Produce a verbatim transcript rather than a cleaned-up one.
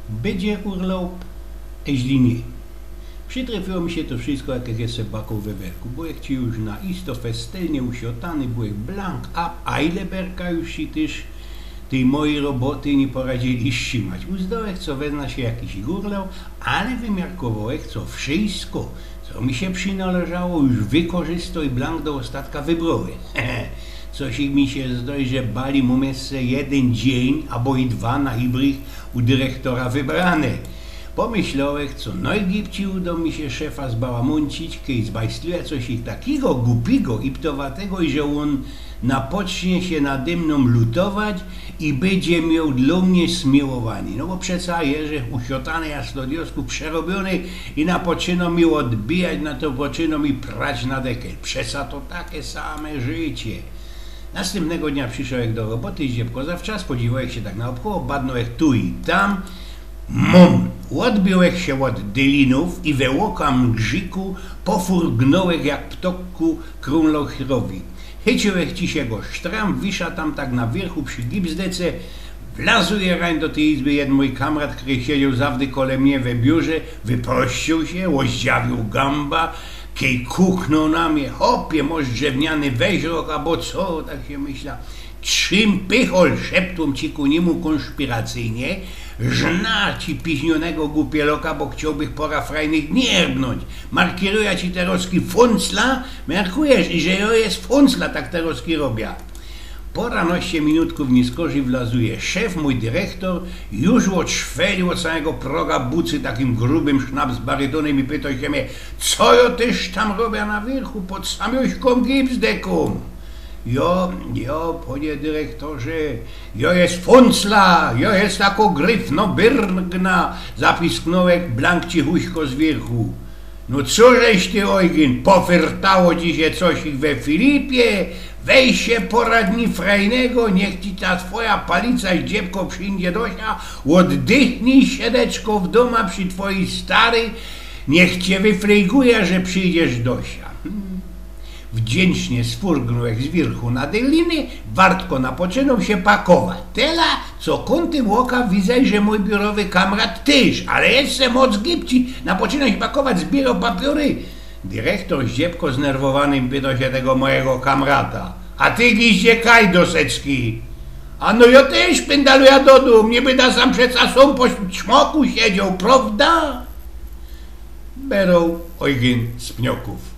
Bydzie urlop, eźli niy. Przitryfiło mi sie to wszysko, jak jech se bakoł we werku. Byłech ci już na isto festelnie usiotany, byłech blank up, a ile berka już si tyż tyj mojij roboty niy poradziyli strzimać. Uzdołech, co wezna sie jakiś urlop, ale wymiarkowołech, co wszysko, co mi sie przinoleżało, już wykorzystołech i blank do ôstatka wybrołech. Coś mi sie zdŏwŏ, że bali mōm jeszcze jedyn dziyń abo i dwa na hibrych u dyrechtora wybrane. Pōmyślołech, co nojgibcij udo mi sie szefa zbałamōncić, kej zbajsluje coś takigo gupigo i ptowatego, i że ôn napocznie sie nady mnōm lutować i bydzie mioł dlō mie smiłowanie. No bo przeca jeżech usiotany jak sto diosków przerobiōny i napoczynŏ mi ôdbijać, napoczynŏ mi prać na dekel. Przeca to take same życie. Nastympnego dnia przyszołech do roboty, zdziebko zawczas, podziwołech sie tak naôbkoło, badnołech tu i tam. Mōm! Ôdbiołech sie ôd dylinōw i we ôka mgrzyku pofurgnołech jak ptŏk ku krōlowi. Chyciłech ci sie go sztram, wisza tam tak na wiyrchu przi gipsdece. Wlazuje rań do tyj izby jedyn mōj kamrat, kery siedzioł zawdy kole mie we biurze, wyprościōł sie, ôzdziawiōł gamba, kej kuknōł na mie: „Chopie, mosz drzewniany weźrok abo co?”, tak sie myśla. „Trzym pychol”, szeptōm ci ku niymu kōnspiracyjnie, „żna ci piźnionego gupieloka, bo chciołbych pora frajnych dni erbnōńć. Markiruja ci terŏzki fōncla, miarkujesz, i że jŏ je fōncla, tak terŏzki robia”. Po dwanŏście minutków niyskorzij wlazuje szef, mōj dyrechtor, już ôd szweli, ôd samego proga bucy takim grubym sznapsbarytōnym i pytŏ sie mie: „Co jŏ tyż tam robia na wiyrchu pod samiuśkōm gipsdekōm?” „Jŏ, jŏ, panie dyrechtorze, jŏ je fōncla, jŏ je tako gryfnobyrgna”, zapisknołech blank cichuśko z wiyrchu. „No cōż żeś ty, Ojgyn, pofyrtało ci sie coś we Filipie? Weź sie pora dni frajnego, niych ci ta twoja palica, zdziebko, przidzie do sia, ôddychnij sie deczko w dōma przi twojij staryj, niych cie wyflejguje, że przidziesz do sia”. Hmm. Wdziyncznie sfurgnołech z wiyrchu na dyliny, wartko napoczynoł sie pakować. Tela, co kōntym ôka widzã, że mōj biurowy kamrat tyż, ale jeszcze moc gibcij, napoczynoł sie pakować, zbiyrŏ papiory. Dyrechtor zdziebko znerwowany pytŏ sie tego mojigo kamrata: „A ty, giździe, kaj do secki?” „A no jŏ tyż pyndaluja do dōm, niy byda sam przeca sōm po ćmoku siedzioł, prŏwda?” Beroł Ojgyn z Pniokōw.